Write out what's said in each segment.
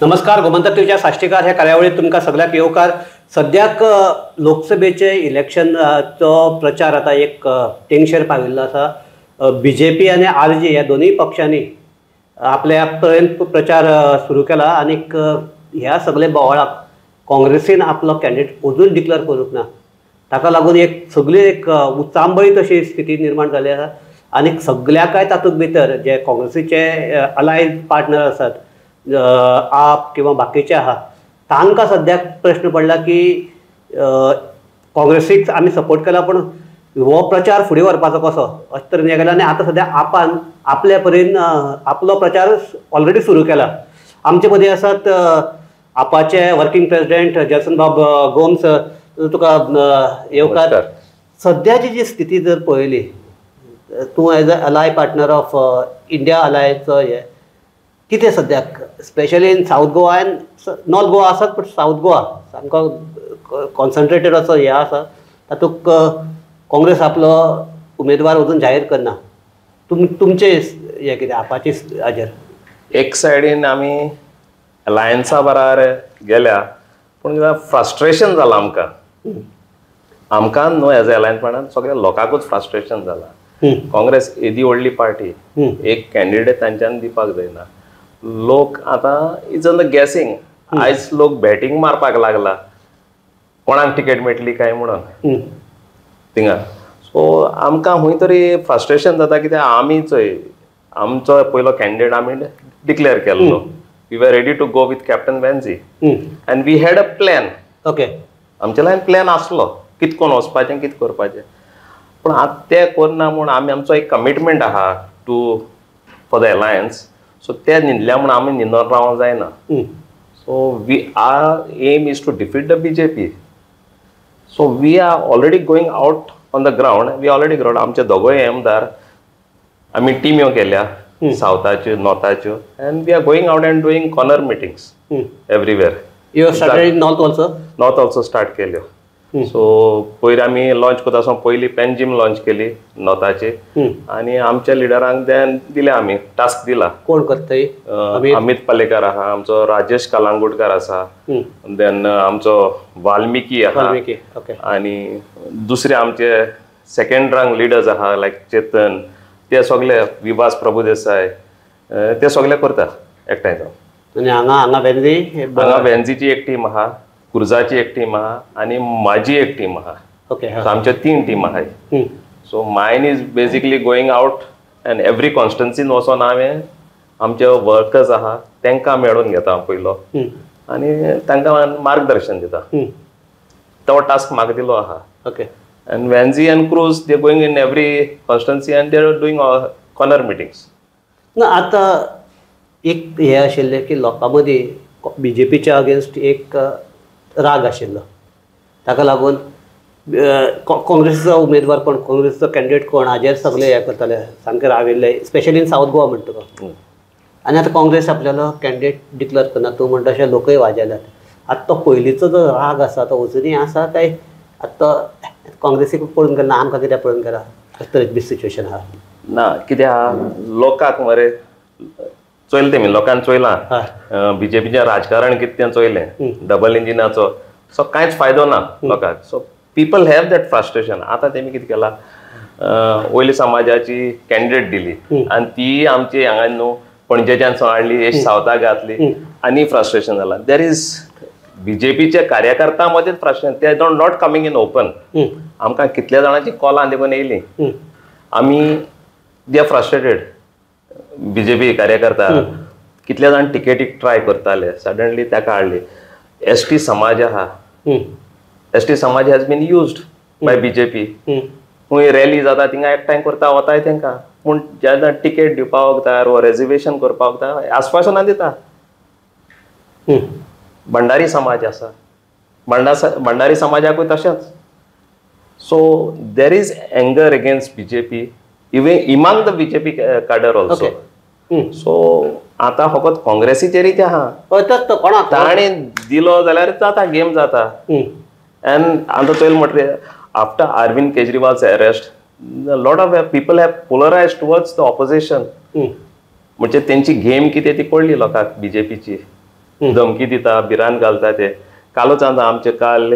नमस्कार, गोमंतक टीव्हीच्या साश्टीकार ह्या कार्यावळीत तुमकां सगळ्याक येवकार. सद्याक लोकसभेचे इलेक्शनाचो प्रचार आतां एक तेंगशेर पाविल्लो आसा. बीजेपी आनी आरजी ह्या दोनूय पक्षांनी आपल्या पर्यंत प्रचार सुरू केला आनीक ह्या सगळे बोवाळाक काँग्रेसीन आपलो कॅन्डिडेट अजून डिक्लेअर करूंक ना. ताका लागून एक सगळी एक उचांबळीत अशी स्थिती निर्माण जाली आसा आनीक सगळ्याकय तातूंत भितर जे काँग्रेसीचे अलायन्स पार्टनर आसात, आप किंवा बाकीचे आहा, तांकां सद्याक प्रश्न पडला की काँग्रेसीक आमी सपोर्ट केला पूण हो प्रचार फुडें व्हरपाचो कसो अशें तरेन हें केलां. आनी आतां सद्या आपान आपल्या परीन आपलो प्रचार ऑलरेडी सुरू केला. आमचे मदीं आसात आपाचे वर्किंग प्रेसिडेंट जॅसन बाब गोम्स, तुका येवकार. सद्याची जी स्थिती जर पळयली, तूं as a ally partner of India अलायचो हे कितें सद्याक specially in South Goa and North Goa आसात, बट सावथ गोवा सामको कॉन्सन्ट्रेटेड असो हें आसा, तातूंत काँग्रेस आपलो उमेदवार अजून जाहीर करना. तुमचें हें कितें आपाचे हाजेर? एक सायडीन आमी अलायन्सा बराबर गेल्या पूण फ्रस्ट्रेशन जालां आमकां. आमकां न्हू एज अलायन्स पार्टनर, सगळ्या लोकांकूच फ्रस्ट्रेशन जालां. काँग्रेस येदी व्हडली पार्टी, एक कॅन्डिडेट तांच्यान दिवपाक जायना. लोक आतां is on the guessing. आयज लोक बॅटींग मारपाक लागला कोणाक टिकेट मेळटली काय म्हणून थिंगा. सो आमकां खंय तरी फ्रस्ट्रेशन जाता कित्याक आमी चोय आमचो पयलो कॅन्डिडेट आमी डिक्लेअर केल्लो. We were ready to go with Captain Venzy and we had a plan. Okay, आमचे लायन प्लॅन आसलो कित कोण वचपाचें कित करपाचें, पूण आतां तें करना म्हूण आमी आमचो एक कमिटमेंट आहा to for the alliance. So ते न्हिदल्या म्हूण आमी न्हिदोन रावंक जायना. So we our aim is to defeat the BJP. So we are already going out on the ground. We already ground आमचे दोगोय आमदार आमी टिम्यो केल्या सावथाच्यो नॉर्थाच्यो and we are going out and doing corner meetings everywhere. You have started in north also? North also start केल्यो. So पयर आमी launch करता आसतना पयली पेंजीम लॉंच केली नॉर्थाची आनी आमच्या लिडरांक देन दिले आमी टास्क दिला. कोण करता? अमित पालेकर आहा आमचो, राजेश कलांगुटकर आसा, देन आमचो वाल्मिकी आहा आनी दुसरे आमचे सेकंड रांक लिडर्स आहा लायक चेतन, ते सगळे विभास प्रभुदेसाय, ते सगळे करता एकठांय जावन. आनी हांगा हांगा वेन्झी, हांगा वेन्झीची एक टीम आहा, कुर्जाची एक टीम आहा आनी म्हाजी एक टीम आहा. ओके, आमच्यो तीन टीम आहाय. So mine is basically going out and every कॉन्स्टन्सीन वचोन हांवें आमचे वर्कर्स आहा तांकां मेळून घेता पयलो आनी तांकां मार्गदर्शन दिता. तो टास्क म्हाका दिलो आहा. Okay, and Venzy and Cruz they going in every constituency and they are doing corner meetings. ना आतां एक हें आशिल्लें की लोकां मदीं बीजेपीच्या अगेन्स्ट एक राग आशिल्लो, ताका लागून काँग्रेसीचो उमेदवार कोण, काँग्रेसीचो कॅन्डिडेट कोण हाजेर सगळे हें करताले, सामके राविल्ले, स्पेशली इन सावथ गोवा म्हणटा तुका. आनी आतां काँग्रेस आपल्यालो कॅन्डिडेट डिक्लेअर करना, तूं म्हणटा अशें लोकय वाजेल्यात. आतां तो पयलींचो जो राग आसा तो अजुनूय आसा काय आतां काँग्रेसीक पळोवन गेला आमकां कित्याक पळोवन गेला अशें तरेची बी सिच्युएशन आहा? ना, कित्याक लोकांक मरे चोयलें तेमी, लोकांक चोयलां बीजेपीचें राजकारण कितें तें चोयलें, डबल इंजिनाचो, सो कांयच फायदो ना लोकांक. So people have that frustration. आतां तेमी कितें केलां, वयल्या समाजाची कॅन्डिडेट दिली आनी ती आमची हांगा न्हू पणजेच्यान सो हाडली, एश सावथाक घातली आनी फ्रस्ट्रेशन जालां. There is बीजेपीच्या कार्यकर्ता मदींच फ्रस्ट्रेशन, ते don't not coming in open. आमकां कितल्या जाणांची कॉलां देखून येयली, आमी they are frustrated. BJP कार्यकर्ता कितले जाण टिकेटीक ट्राय करताले, सडनली ताका हाडली. एस टी समाज आहा, एस टी समाज has been used by BJP. खंय रॅली जाता थिंगा एकठांय करता वताय तांकां, पूण जेन्ना टिकेट दिवपाक वगतार वो रेजर्वेशन करपाक वगतार आस्वासनां दिता. भंडारी समाज आसा, भंडारी समाजाकूय तशेंच. So there is anger against BJP even among the BJP cadre also. So आतां फकत काँग्रेसीचेरय तें आहा, ताणें दिलो जाल्यार जाता, गेम जाता. एंड आतां चोयल म्हणटकीर after Arvind Kejriwal's arrest lot of people have polarise towards the opposition. म्हणजे तेंची गेम कितें ती पडली लोकांक बीजेपीची. धमकी दिता, भिरांत घालता. ते कालूच आतां आमचे काल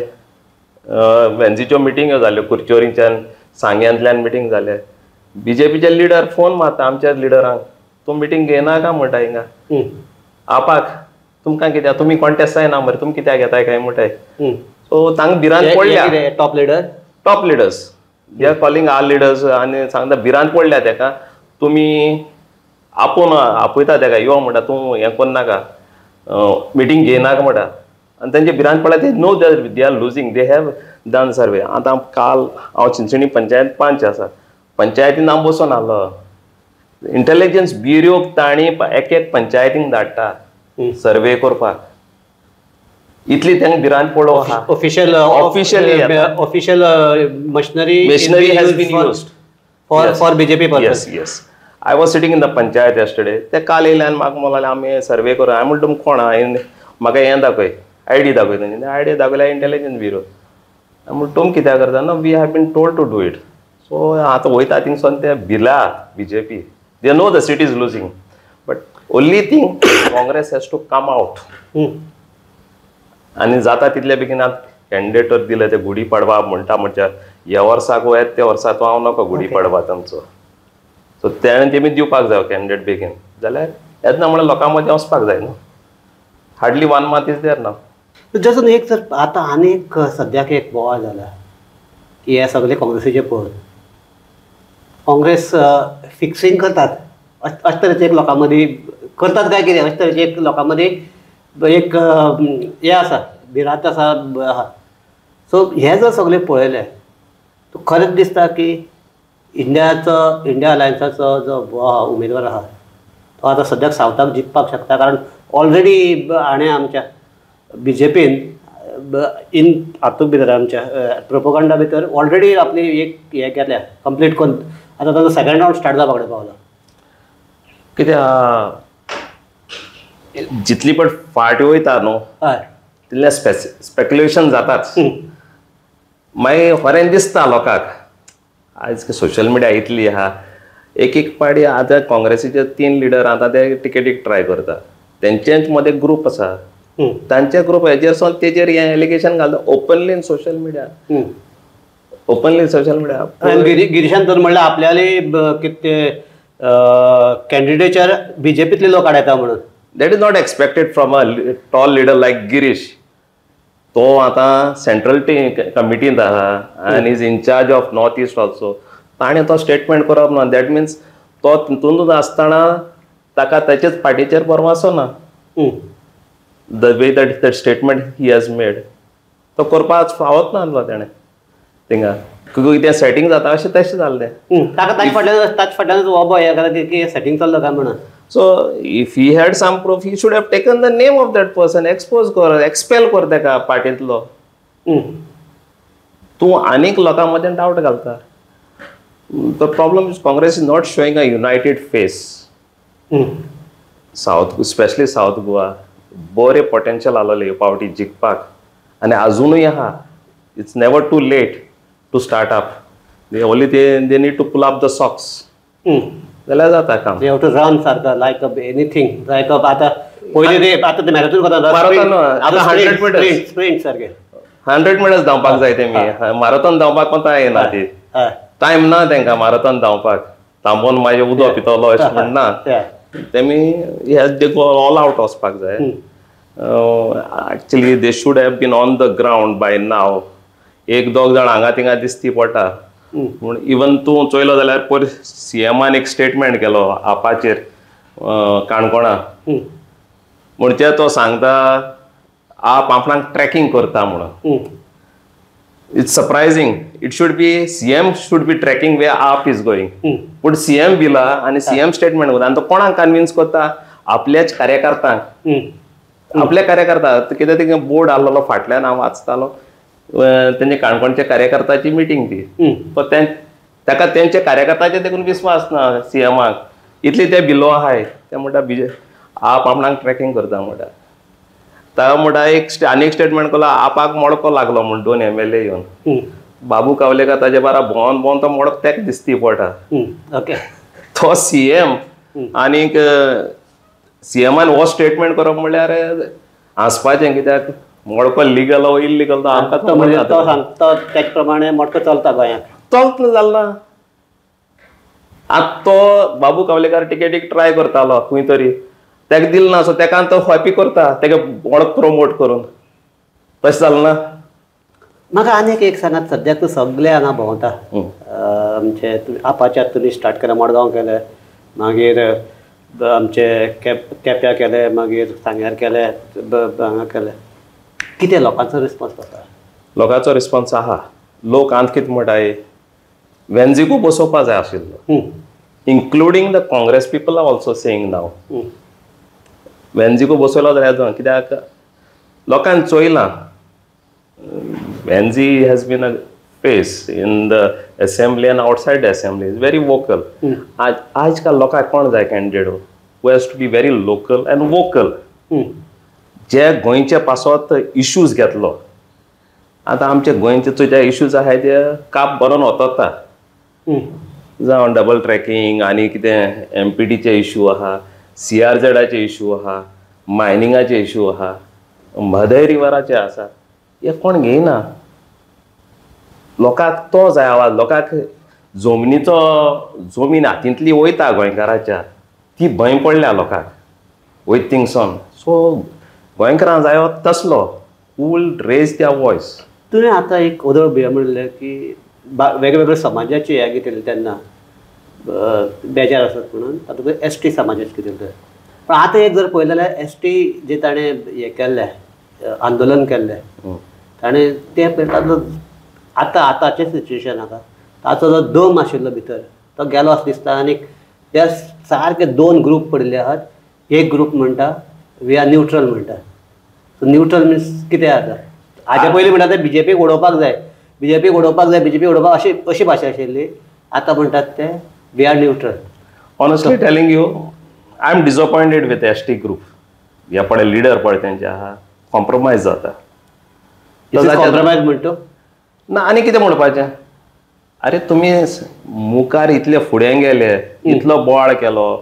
वेन्झीच्यो मिटिंग्यो जाल्यो, कुरचोरीच्यान सांग्यांतल्यान मिटींग जाले. बीजेपीचे लिडर फोन मारता आमच्या लिडरांक, तूं मिटींग घेयनाका म्हणटा हिंगा आपाक, तुमकां कित्याक, तुमी कॉन्टेस्ट जायना मरे, तुमी कित्याक घेताय काय म्हणटाय. सो तांकां भिरांत पडल्या. Top leader, top leaders they are calling our leaders आनी सांगता भिरांत पडल्या तेका, तुमी आपोवन आपयता तेका, यो म्हणटा, तूं हें करनाका, मिटींग घेयनाका म्हणटा. आनी तेंचे भिरांत पडल्या. ते know they are losing, they have done survey. आतां काल हांव चिंचणी पंचायत 5 आसा, पंचायतीन हांव बसून आहलो. इंटेलिजन्स ब्युरोक तांणी एक एक पंचायतींक धाडटा सर्वे करपाक, इतली तांकां भिरांत पडलो आहा. Official officially official machinery machinery has been used for BJP purpose. Yes yes. I was sitting in the panchayat yesterday. ते काल येयले आनी म्हाका म्हणलें आमी सर्वे करूं. हांवें म्हणलें तुमी कोण हांवें म्हाका हें दाखय, आयडी दाखय. तेंची आयडी दाखयल्या इंटेलिजन्स ब्युरो. हांवें म्हणलें तुमी कित्याक करता? ना, we have been told to do it. So आतां वयता थिंगसून ते भिला BJP. They know the seat is losing, but only thing Congress has to come out. आनी जाता तितले बेगीन आतां कॅन्डिडेट दिले ते गुडी पाडवा म्हणटा, म्हणजे ह्या वर्साक वयत त्या वर्सा तो हांव नाका गुडी पाडवा तांचो. सो तेणें तेमी दिवपाक जाय कॅन्डिडेट बेगीन, जाल्यार येतना म्हणल्यार लोकां मदीं वचपाक जाय न्हू. Hardly 1 month is there ना. जसो एक जर आतां आनी एक सद्याक एक बोवाळ जाला की हे सगळे काँग्रेसीचे पळोवन काँग्रेस फिक्सिंग करतात अशे तरेचे एक लोकां मदीं करतात काय कितें, अशे तरेचे एक लोकां मदीं एक हें आसा, भिरांत आसा. सो हें जर सगळें पळयलें तो खरेंच दिसता की इंडियाचो, इंडिया अलायन्साचो जो उमेदवार आसा तो आतां सद्याक सावथाक जिखपाक शकता. कारण ऑलरेडी हाणें आमच्या बीजेपीन इन हातूंत भितर आमच्या प्रोपोगंडा भितर ऑलरेडी आपली एक हें केल्या कंप्लीट करून आतां ताजो सेकंड रावंड स्टार्ट जावपा कडेन पावला. कित्याक जितली पण फाटी वयता न्हू तितलें स्पेक्युलेशन जाताच. मागीर खरें दिसता लोकांक. आयज सोशल मिडिया इतली आहा, एक एक पार्टी आतां काँग्रेसीचे 3 लिडर आतां ते टिकेटीक ट्राय करता, तेंचेच मदें ग्रूप आसा, तांचे ग्रूप हेजेर सावन तेजेर हें एलिगेशन घालता openly in social media, openly social media. गिरीशान तर म्हणल्यार आपल्याले कितें कॅन्डिडेचर बीजेपीतले लोक आडायता म्हणून. That is not expected from a tall leader like Girish. तो आतां सेंट्रल कमिटींत आहा आनी is in charge of north east also. ताणें तो स्टेटमेंट करप ना, that means तो तितूनच आसतना ताका ताचेच पार्टीचेर भरवंसो ना. The way that that statement he has made तो करपाक फावत ना आसलो तेणें थिंगा. कितें सेटींग जाता अशें तशें जालें तें. ताका ताचे फाटल्यान ताचे फाटल्यानच हो हें की सेटींग चल्लो काय म्हणून. So if he had some proof, he should have taken the name of that person, expose कर, एक्सपेल कर तेका पार्टींतलो. तूं आनीक लोकां मदें डावट घालता. The problem is Congress is not showing a united face. South, specially south Goa बरें potential आसलें हे पावटी जिखपाक आनी आजुनूय आहा. It's never too late to start up. They only they need to pull up the socks जाल्यार जाता काम. They have to run सारको लायक एनीथिंग लायक आतां पयलीं ते आतां ते मॅरेथॉन करता, मॅरेथॉन आतां 100 मिटर्स स्प्रिंट सारकें 100 मिटर्स धांवपाक जाय तेमी. मॅरेथॉन धांवपाक कोता येना, ती टायम ना तेंकां मॅरेथॉन धांवपाक. थांबोवन मागीर उदक पितलो अशें म्हणना तेमी. हे they go all out वचपाक जाय. Actually they should have been on the ground by now. एक दोग जाण हांगा थिंगा दिसती पडटा. पूण इवन तूं चोयलो जाल्यार पयर सीएमान एक स्टेटमेंट केलो आपाचेर काणकोणा, म्हणजे तो सांगता आप आपणाक ट्रॅकिंग करता म्हणून. It's surprising. It should be CM should be tracking where AAP is going. पूण सीएम बिला आनी सीएम स्टेटमेंट करता आनी तो कोणाक कन्विन्स करता? आपल्याच कार्यकर्त्यांक. आपल्या कार्यकर्ता कितें तें बोर्ड आहलो फाटल्यान हांव वाचतालो तेंचे काणकोणच्या कार्यकर्त्याची मिटींग ती. ताका तेंच्या कार्यकर्त्याचे देखून विस्वास ना सीएमाक, इतली ते बिलो आहाय. ते म्हणटा बीजे आप आपणाक ट्रॅकिंग करता म्हणटा. ताका म्हणटा एक आनी एक स्टेटमेंट केलो आपाक मडको लागलो म्हूण 2 MLA येवन. बाबू कावलेकार ताजे बारा भोंवन भोंवन तो मडक तेका दिसती पडटा. ओके, तो सीएम आनीक सीएमान हो स्टेटमेंट करप म्हणल्यार आसपाचें कित्याक मडको लिगल वो इल्लिगल तो आमकां तो सांगता त्याच प्रमाणे मडको चलता गोंयांत चलता जालें ना. आतां तो बाबू कावलेकार टिकेटीक ट्राय करतालो खंय तरी ताका दिलें ना सो ताका तो हॅपी करता ताका मडक प्रमोट करून तशें जालें ना. म्हाका आनीक एक सांगात सद्याक तूं सगळे हांगा भोंवता आमचे आपाच्यात तुमी स्टार्ट केलें मडगांव केलें मागीर आमचे केप्या केले मागीर सांग्यार केले हांगा केले कितें लोकांचो रिस्पॉन्स आसा? लोकांचो रिस्पॉन्स आहा लोक आंत कितें म्हणटाय वेन्झीकू बसोवपा जाय आशिल्लो including the Congress people are also saying now वेन्झीकू बसयलो जाल्यार कित्याक लोकांनी चोयलां Venzy has been a face in the assembly and outside the assembly is very vocal. आजकाल लोकांक कोण जाय candidate who has to be very local and vocal. जे गोंयचे पासत इश्यूज घेतलो आतां आमचे गोंयचे जे इश्यूज आहाय ते काप बरोवन वतता जावं डबल ट्रॅकिंग आनी कितें एमपीटीचे इश्यू आहा सीआरझेडाचे इश्यू आहा मायनिंगाचे इश्यू आहा म्हादय रिवराचे आसा हे कोण घेयना. लोकांक तो जाय आवाज लोकांक जमनीचो जमीन हातींतली वयता गोंयकाराच्या ती भंय पडल्या लोकांक वयता थिंगसून सो गोंयकारांक जायो तसलो who will raise their voice. तुवें आतां एक ओदळ भिय म्हणलें की वेगवेगळे समाजाचे हें घेतिल्लें तेन्ना बेजार आसत म्हणून तातूंत एस टी समाजाचें घेतिल्लें पण आतां एक जर पळयलें जाल्यार एस टी जे ताणें हें केल्लें आंदोलन केल्लें ताणें तें पळयता आतां आतांचें सिच्युएशन आसा ताचो जो दम आशिल्लो भितर तो गेलो असो दिसता. आनी त्या सारके दोन ग्रूप पडिल्ले आहात एक ग्रूप म्हणटा we are neutral म्हणटा. सो न्यूट्रल मिन्स कितें आसा हाजे पयलीं म्हणटा ते बीजेपीक उडोवपाक जाय बीजेपीक उडोवपाक जाय बीजेपी उडोवपाक अशी अशी भाशा आशिल्ली आतां म्हणटात ते we are neutral. Honestly telling you I am disappointed with S T group. हे पळय लिडर पळय तेंचे आहा कॉम्प्रोमायज जाता कॉम्प्रोमायज म्हणटा ना आनी कितें म्हणपाचें. अरे तुमी मुखार इतले फुडें गेले इतलो बोवाळ केलो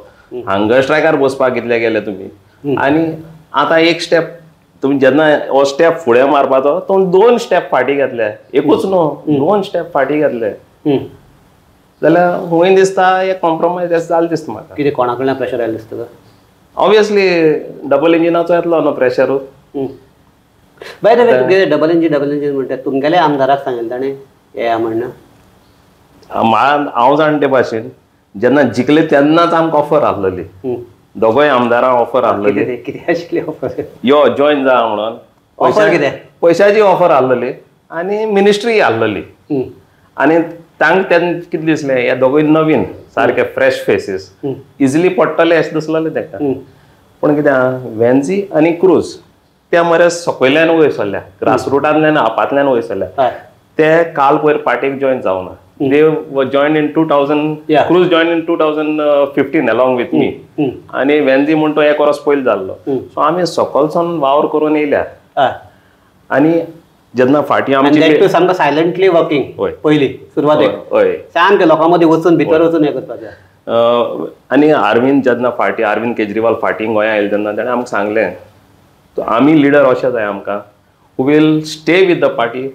हंगर स्ट्रायकार बसपाक कितले गेले तुमी आनी आतां एक स्टेप तुमी जेन्ना हो स्टेप फुडें मारपाचो तो दोन स्टेप फाटीं घेतले एकूच न्हू दोन स्टेप फाटीं घेतले जाल्यार खंय दिसता हे कॉम्प्रोमायज जालें दिसता म्हाका. कितें कोणा कडल्यान प्रेशर आयलें दिसता? ऑब्वियसली डबल इंजिनाचो येतलो न्हू प्रेशर. बाय the way तुगे डबल इंजीन म्हणटा तुमगेले आमदाराक सांगलें ताणें येया म्हणून? हांव जाणा ते भाशेन जेन्ना जिखले तेन्नाच आमकां ऑफर आसलेली दोगूय आमदारांक ऑफर आसलेली. कितें आशिल्ली ऑफर? यो जॉयन जा म्हणून ऑफर कितें पयशाची ऑफर आसलेली आनी मिनिस्ट्री आसलेली आनी तांकां तेन्ना कितें दिसलें हे दोगूय नवीन सारके फ्रेश फेसीस इजिली पडटले अशें दिसलेलें तांकां. पूण कितें आहा वेन्झी आनी क्रूज ते मरे सकयल्यान वयर सरल्या ग्रासरुटांतल्यान आपांतल्यान वयर सरल्या ते काल पयर पार्टीक जॉयन जावना. They join in 2000 Cruz join in 2015 along with me आनी वेन्झी म्हण तो एक वर्स पयलीं जाल्लो. सो आमी सकलसून वावर करून येयल्या आनी जेन्ना फाटीं आमची सामको सायलंटली वर्किंग पयलीं सुरवातेक हय सामकें लोकां मदीं वचून भितर वचून हें करपाचें. आनी अरविंद जेन्ना फाटीं अरविंद केजरीवाल फाटीं गोंया आयले तेन्ना ताणें आमकां सांगलें आमी लिडर अशें जाय आमकां who will stay with the party.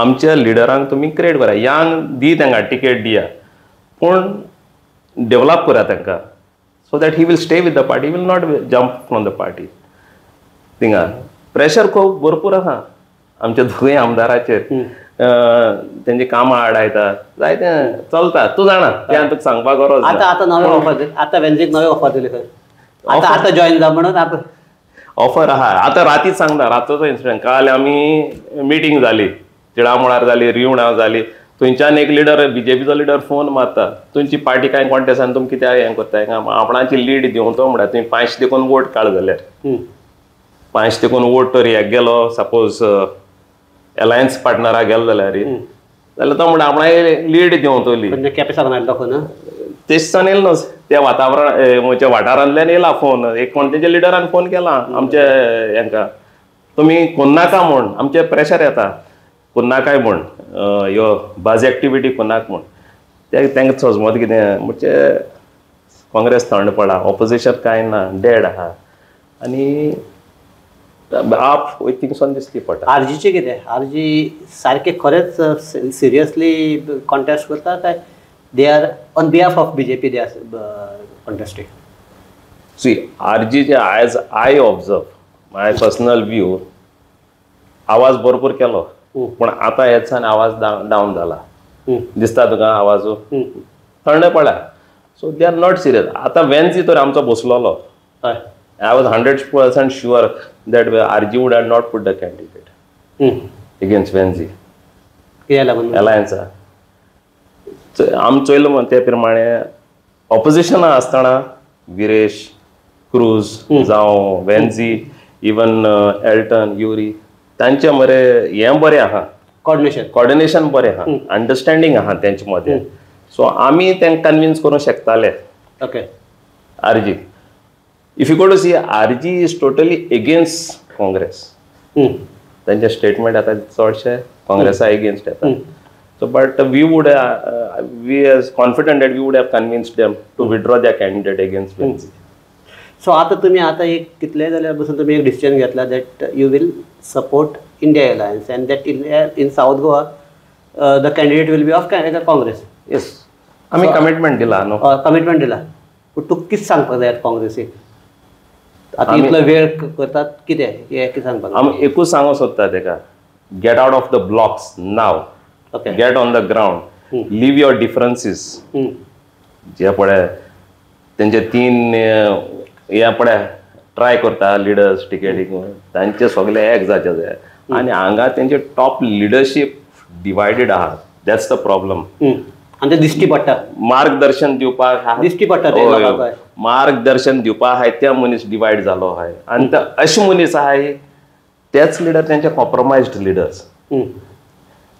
आमच्या लिडरांक तुमी क्रिएट करा यांग दी तांकां टिकेट दिया पूण डेवलप करा तांकां so that he will stay with the party will not jump from the party. थिंगा प्रेशर खूब भरपूर आहा आमच्या दोगूय आमदाराचेर तेंची कामां आडायता जायते चलता तूं जाणा तें आनी तुका सांगपाक गरज. आतां आतां नवें ऑफर आतां वेन्झीक नवें ऑफर दिलें खंय आतां आतां जॉयन जा म्हणून ऑफर आहा. आतां रातीच सांगता रातचो इन्सिडंट काल आमी मिटींग जाली तिळामुळार जाली रिवणा जाली थंयच्यान एक लिडर बीजेपीचो लिडर फोन मारता तुमची पार्टी कांय कॉन्टेस्ट आनी तुमी कित्याक हें करताय आपणाची लीड दिवंक तो म्हणटा तुमी 5 देखून वोट काड जाल्यार 5 देखून वोट तर हेक गेलो सपोज एलायन्स पार्टनराक गेलो जाल्यार जाल्यार तो म्हणटा आपणाक लीड दिवंतली. केपें सावन आयलो फोन? तेच सावन येयलो न्हू त्या वातावरण म्हणचे वाठारांतल्यान येयला फोन एक कोण तेच्या लिडरान फोन केला आमच्या हेंका तुमी कोन्नाका म्हूण आमचें प्रेशर येता कोन्नाकाय म्हूण ह्यो बाज एक्टिविटी कोन्नाक म्हूण ते तांकां सजमत कितें म्हणजे काँग्रेस थंड पडला ऑपोजिशन कांय ना डेड आहा आनी आप थिंगसून दिसली पडटा. आरजीचें कितें? आरजी सारकें खरेंच सिरियसली कॉन्टेस्ट करता काय they are on behalf of BJP they are contesting? See, आरजीचे as I observe my personal view, आवाज भरपूर केलो पूण आतां हेच्यान आवाज डावन जाला दिसता तुका. आवाज थंड पडला. So they are not serious. आतां वेन्सी तर आमचो बसलोलो. I was 100% sure that RG would have not put the candidate against Venzy. कित्याक लागून? अलायन्सा आमी चोयलो म्हण ते प्रमाणे ऑपोजिशना आसतना विरेश क्रूज जावं वेन्झी इवन एल्टन युरी तांचे मरे हें बरें आहा, कॉर्डिनेशन कॉर्डिनेशन बरें आहा, अंडरस्टँडींग आहा तेंचे मदें. सो आमी तांकां कन्विन्स करूंक शकताले. Okay, RG if you go to see, RG is totally against Congress. तांचे स्टेटमेंट आतां चडशे काँग्रेसा एगेन्स्ट येता. So but we would we are confident that we would have convinced them to withdraw their candidate against Venzy. So आतां तुमी आतां एक कितलेय जाल्यार पसून तुमी एक डिसिजन घेतला that you will support India Alliance and that in South Goa the candidate will be of Congress. Yes, आमी कमिटमेंट दिला न्हू. कमिटमेंट दिला. पूण तुका कितें सांगपाक जाय काँग्रेसीक? आतां इतलो वेळ करतात कितें हें कितें सांगपाक? आमी एकूच सांगूंक सोदता तेका, get out of the blocks now. Okay, get on the ground, leave your differences. जे पळय तेंचे तीन हे पळय ट्राय करता लिडर्स टिकेटीक, तांचे सगळे एक जावचे जाय. आनी हांगा तेंचे टॉप लिडरशीप डिवायडेड आहा. That's the problem. आनी ते दिश्टी पडटा. मार्गदर्शन दिवपाक दिश्टी पडटा ते लोकांक. मार्गदर्शन दिवपाक आहाय त्या मनीस डिवायड जालो आहाय. आनी ते अशे मनीस आहाय तेच लिडर तेंचे कॉम्प्रोमायज्ड लिडर्स.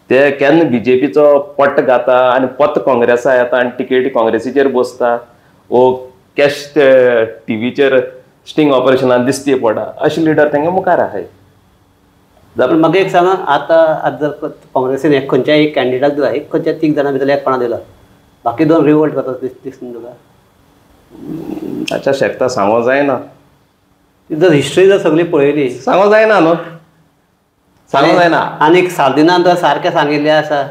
ते केन्ना बीजेपीचो पट्ट घाता आनी पत्त काँग्रेसा येता आनी टिकेटी काँग्रेसीचेर बसता ओ कॅश ते टिवीचेर स्टिंग ऑपरेशनान दिसती पडटा. अशे लिडर तेंगे मुखार आहाय. पूण म्हाका एक सांगा, आतां आतां जर काँग्रेसीन एक खंयच्याय एक कॅन्डिडेटाक दिला, एक खंयच्या तीग जाणां भितर एक कोणा दिला, बाकी दोन रिवोल्ट करता दिसता तुका? ताच्या शकता सांगो जायना. जर हिस्ट्री जर सगळी पळयली सांगो जायना न्हू, सांगो जायना. आनी सार्दिनान तर सारकें सांगिल्लें आसा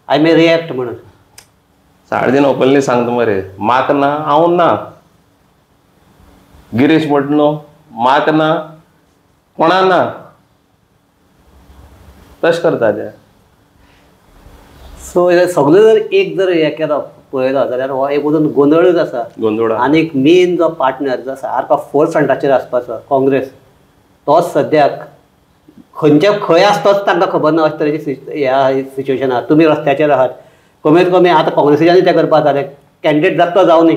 I may react म्हणून. सार्दीन ओपनली सांगता मरे, म्हाका ना हांव ना. गिरीश म्हणटा न्हू म्हाका ना कोणा ना, तशें करता ते. सो सगळें जर एक जर हें केलो पळयलो जाल्यार हो एक अजून गोंदळूच आसा. गोंदळ. आनी एक मेन जो पार्टनर जो सारको फोर फ्रंटाचेर आसपाचो काँग्रेस, तोच सद्याक खंयच्या खंय आसा तोच तांकां खबर ना अशे तरेची ह्या सिच्युएशन आहा. तुमी रस्त्याचेर आहात, कमीत कमी आतां काँग्रेसीच्यानूय तें करपाक जालें. कॅन्डिडेट जाता तो जावं न्ही,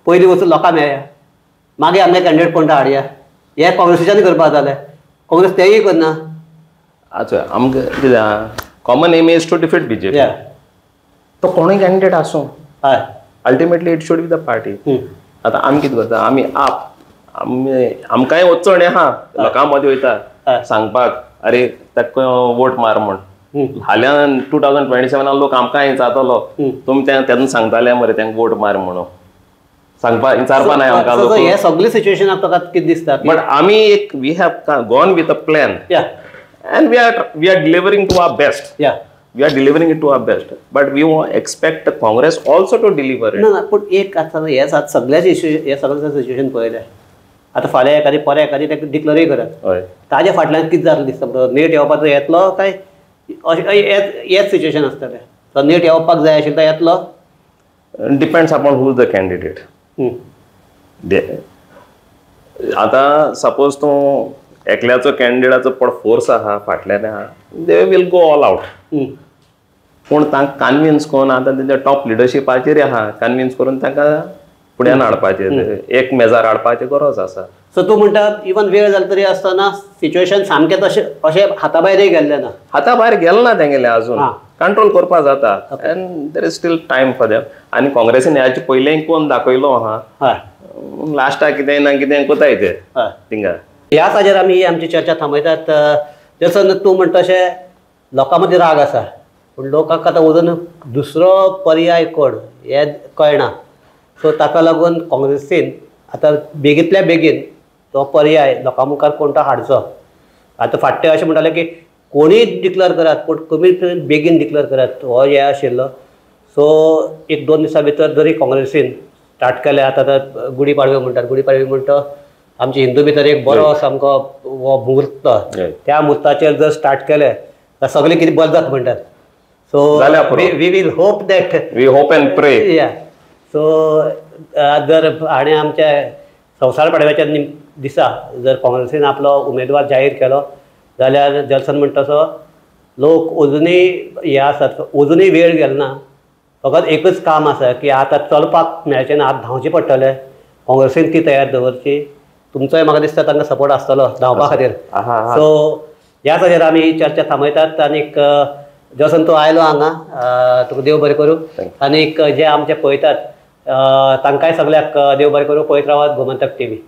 पयलीं वचून लोकां मेळया, मागीर आमगे कॅन्डिडेट कोण तो हाडया. हें काँग्रेसीच्यानूय करपाक जालें, काँग्रेस तेंय करना. अच्छा, आमकां कितें आहा, common aim is to defeat BJP. तो कोणूय कॅन्डिडेट आसूं, हय, ultimately it should be the party. आतां आमी कितें करता, आमी आप आमी आमकांय वचण आहा लोकां मदीं वयता सांगपाक, अरे ताका वोट मार म्हण. हाल्यां 2027 लोक आमकां विचारतलो, तुमी तेन्ना सांगताले मरे तांकां वोट मार म्हणून सांगपा विचारपा नाय आमकां लोक. हें सगळें सिच्युएशनाक तुका कितें दिसता? बट आमी एक we have gone with a plan and we are delivering to our best. We are delivering it to our best, but we expect the Congress also to deliver it. ना ना, पूण एक आतां हें सगळ्याच इश्यू, हें सगळें सिच्युएशन पळयलें आतां फाल्यां एखादी परां एखादी ताका डिक्लेरूय करात, ताज्या फाटल्यान कितें जातलें दिसता? नेट येवपाचो येतलो काय अशें हेच सिच्युएशन आसतलें? तो नेट येवपाक जाय आशिल्लो तो येतलो? Depends upon who is the candidate. आतां सपोज तूं एकल्याचो कॅन्डिडेटाचो पड फोर्स आहा फाटल्यान आहा, they will go all out. पूण तांकां कन्विन्स करून आतां तेंच्या टॉप लिडरशिपाचेर आहा, कन्विन्स करून तांकां फुड्यान हाडपाचें, एक मेजार हाडपाची गरज आसा. सो तूं म्हणटा इवन वेळ जालो तरी आसतना सिच्युएशन सामकें तशें अशें हाता भायरय गेल्लें ना? हाता भायर गेलें ना तेंगेलें, अजून कंट्रोल करपा जाता and there is still time for them. आनी काँग्रेसीन ह्याचे पयलीं कोण दाखयलो आहा, लास्टाक कितें ना कितें कोताय ते थिंगा. ह्याच हाजेर आमी ही आमची चर्चा थांबयतात. जसो तूं म्हणटा तशें लोकां मदीं राग आसा, पूण लोकांक आतां अजून दुसरो पर्याय कोण हें कळना. सो ताका लागून काँग्रेसीन आतां बेगींतल्या बेगीन तो पर्याय लोकां मुखार कोण तो हाडचो. आतां फाटले अशें म्हणटाले की कोणीय डिक्लेर करात पूण कमीत कमी बेगीन डिक्लेर करात, हो हे आशिल्लो. सो एक दोन दिसां भितर जरी काँग्रेसीन स्टार्ट केलें, आतां तर गुडी पाडवे म्हणटात, गुडी पाडवे म्हणटा आमचे हिंदू भितर एक बरो सामको हो मुहूर्त, त्या मुहूर्ताचेर जर स्टार्ट केलें जाल्यार सगळें कितें बरें जाता म्हणटात. So we will hope that, we hope and pray. या सो जर आनी आमच्या संवसार पाडव्याच्या दिसा जर काँग्रेसीन आपलो उमेदवार जाहीर केलो जाल्यार जल्सन म्हणटा तसो लोक अजुनूय हे आसात, अजुनूय वेळ गेलो ना. फकत एकच काम आसा की आतां चलपाक मेळचें ना, आतां धांवचें पडटलें. काँग्रेसीन ती तयार दवरची. तुमचोय म्हाका दिसता तांकां सपोर्ट आसतलो धांवपा खातीर. सो ह्या खातीर आमी ही चर्चा थांबयतात. आनीक जसन तूं आयलो हांगा, तुका देव बरें करूं. आनीक जे आमचे पळयतात तांकांय सगळ्याक देव बरें करूं. पळयत रावात गोमंतक टीव्ही.